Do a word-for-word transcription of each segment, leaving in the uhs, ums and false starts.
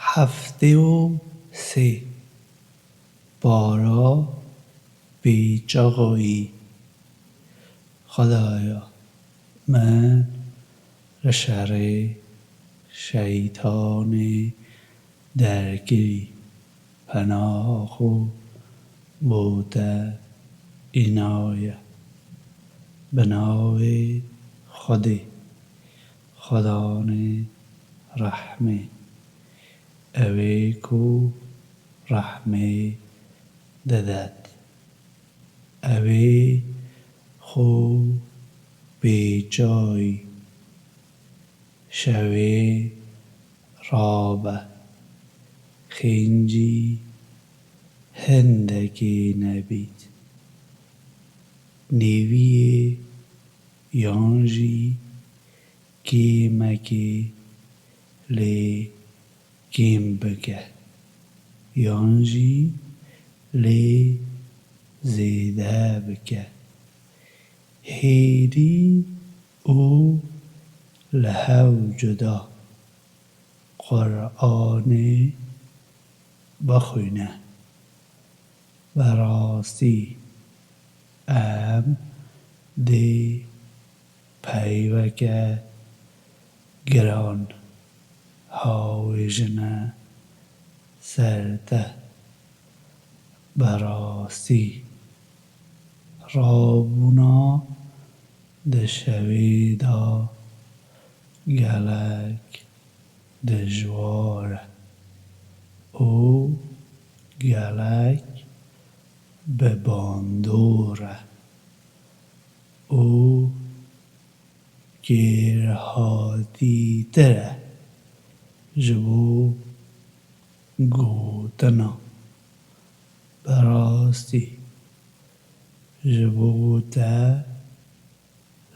Heftê û sê. Para bêçaxayî. Xwedaya min li şerê şeytanê derkirî, penaxa xwe bo te înaye. Bi navê Xwedê, Xwedanê rehmê, ewê ku rehmê didet. Ewê xwe bêçayî şevê rabe, xêncî hindekê nebît. Nêviyê yan jî kêmekê lê kêm bike, yan jî lê zêde bike. Hêdî û li hev cuda Quranê bixwîne. Bi rastî em dê peyveke giran hawêjine ser te. Bi rastî rabûna di şevê de gelek dijwar e û gelek bi bandor e û kêrhatîtir e ji bo gotina. Bi rastî ji bo te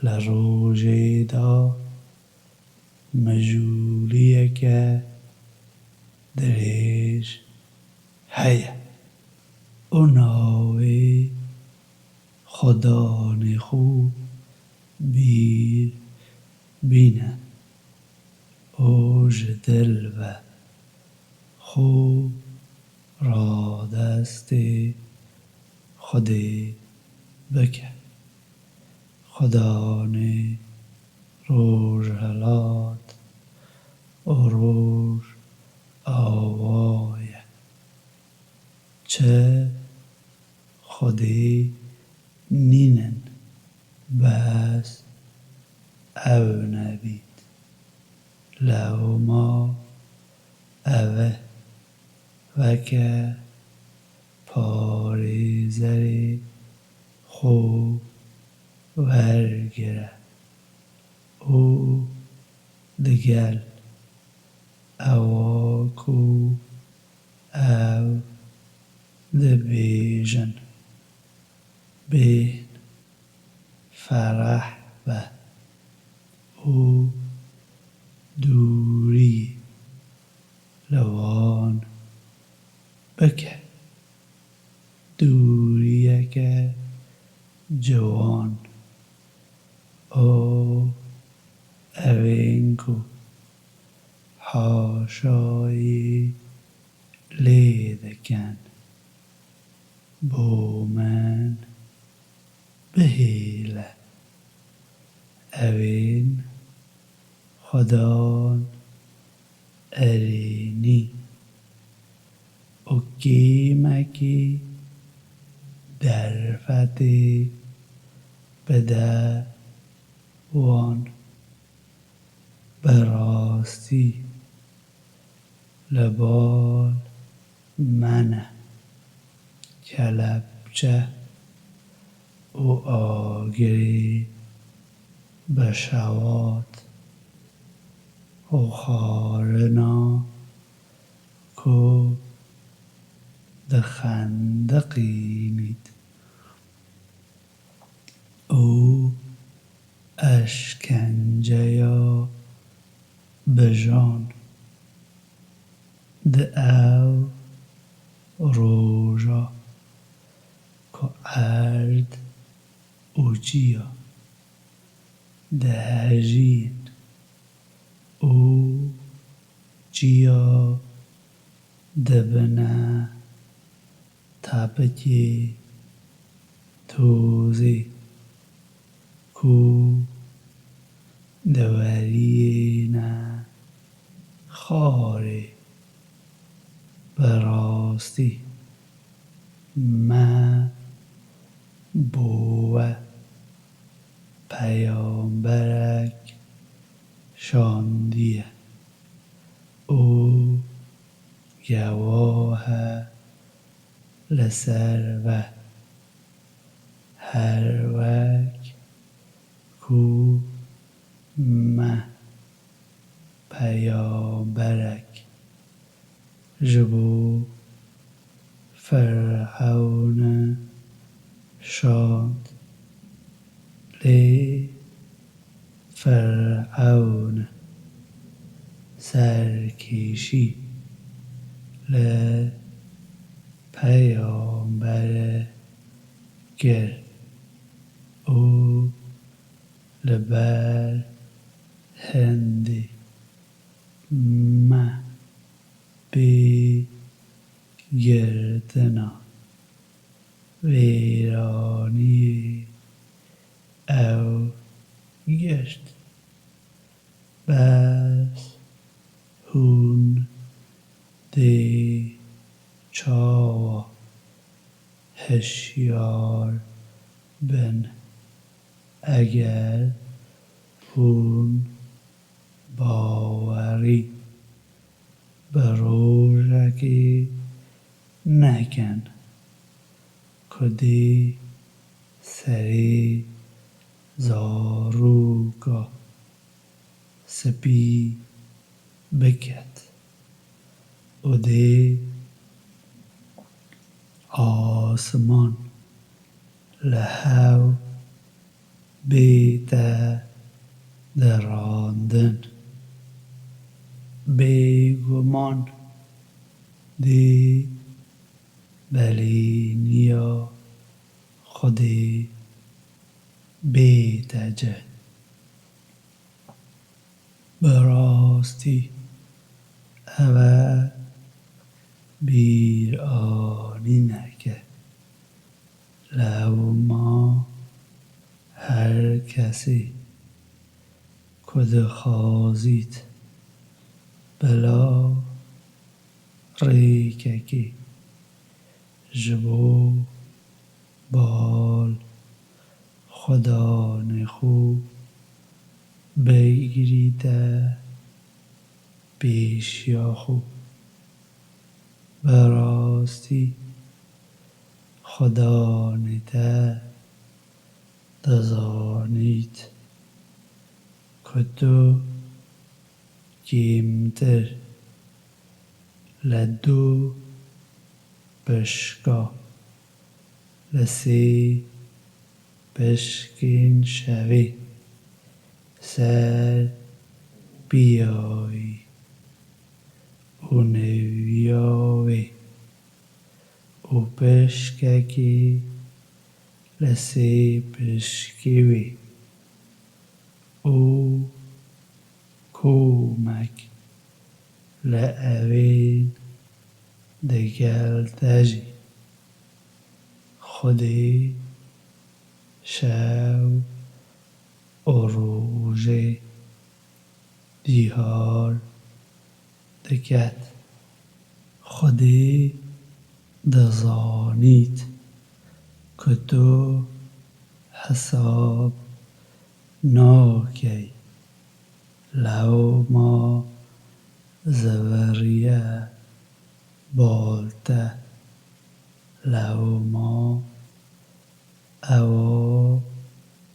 li rojê de mijûliyeke dirêj heye û navê Xudanê xwe bîr bîne û ji dil ve xwe radestê Xwedê bike. Xudanê rojhilat û rojava ye. Çi Xwedê nînin, bes ew nebît. Lewma ev e, weke parêzerê xwe wergire û digel ewa ku ew dibêjin, bên fereh be û dûrî li wan bike. Dûriyeke ciwan û evên ku haşayî lê dikin, bo min bihêle. Evên Xudan erênî û kêmekî derfetê bide wan. Bi rastî li bal me ne kelepçe û agirê bi şewat û xwarina ku dixendiqînît û eşkenceya bijan. Di ew roja ku erd û çiya dihejîn û çiya dibine tapikê tozê ku diweriyêne xarê. Bi rastî me bo we peyamberek şandiye û gewah e li ser we, her wek ku me peyamberek ji bo Firewn şand. Lê Firewn serkêşî li peyamberê kir û li ber hindê me bê girtina wêraniyê ew girt. Bes hûn dê çawa hişyar bin eger hûn bawerî bi rojekê nekin ku dê serê zaroka spî biket û dê asman li hev bête dirandin. Bêguman dê belêniya Xwedê bête cih. Bi rastî ev e bîranîneke. Lewma her kesê ku dixwazît bila rêkekê ji bo bal xwedanê xwe bigirîte pêşiya xwe. Bi rastî xwedanê te dizanît ku tu kêmtir li du pişka, li sê pişkên şevê ser piyayî û nêviya wê û pişkekê li sê pişkê wê û komek li evên digel te jî. Xwedê şew û rojê diyar diket. Xwedê dizanît ku tu hesab nakey. Lewma ziviriye bal te. Lewma ewa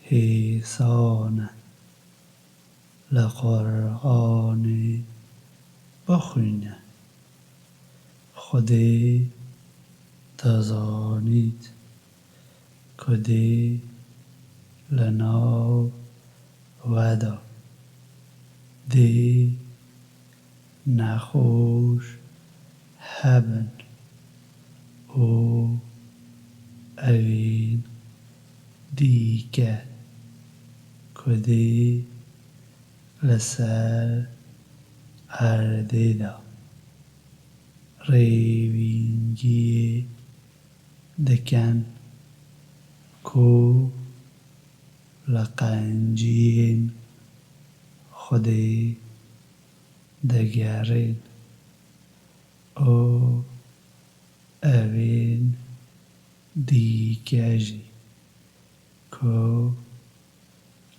hêsan e. Li Quranê bixwîne. Xwedê dizanît ku dê li nav we de dê nexweş hebin û evên dîke ku dê li ser erdê de rêvîngiyê dikin ku li qenciyên Xwedê digerên û evên dîke jî ku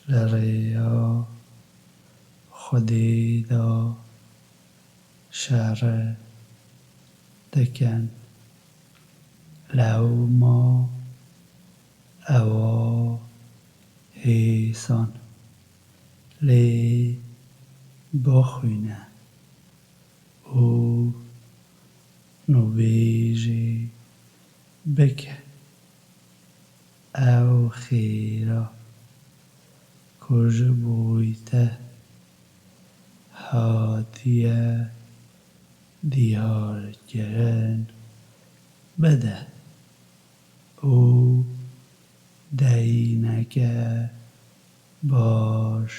li rêya Xwedê de şer dikin. Lewma ewa hêsan lê bixwîne û nûbêjê bike. Ew xêra ku ji bo te hatiye diyarkirin bide û deyîneke baş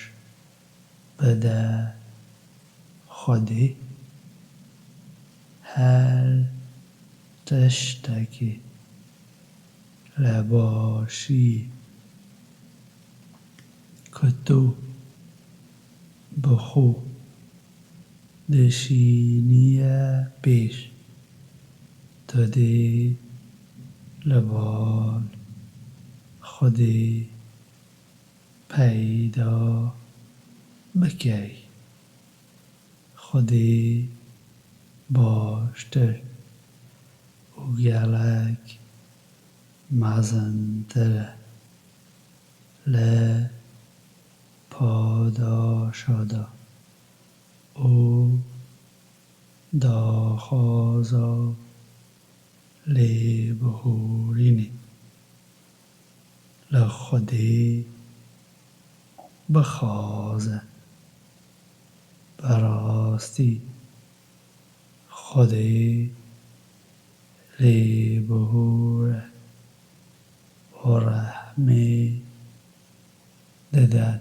bide Xwedê. Her tiştekî li başiyê ku tu bi xwe dişîniye pêş, tu dê li bal Xwedê peyda bikey. Xwedê baştir û gelek mezintir e li padaşa de û daxwaza lêbihûrînê li Xwedê bixwaze. Bi rastî Xwedê lêbihûr e û rehmê dide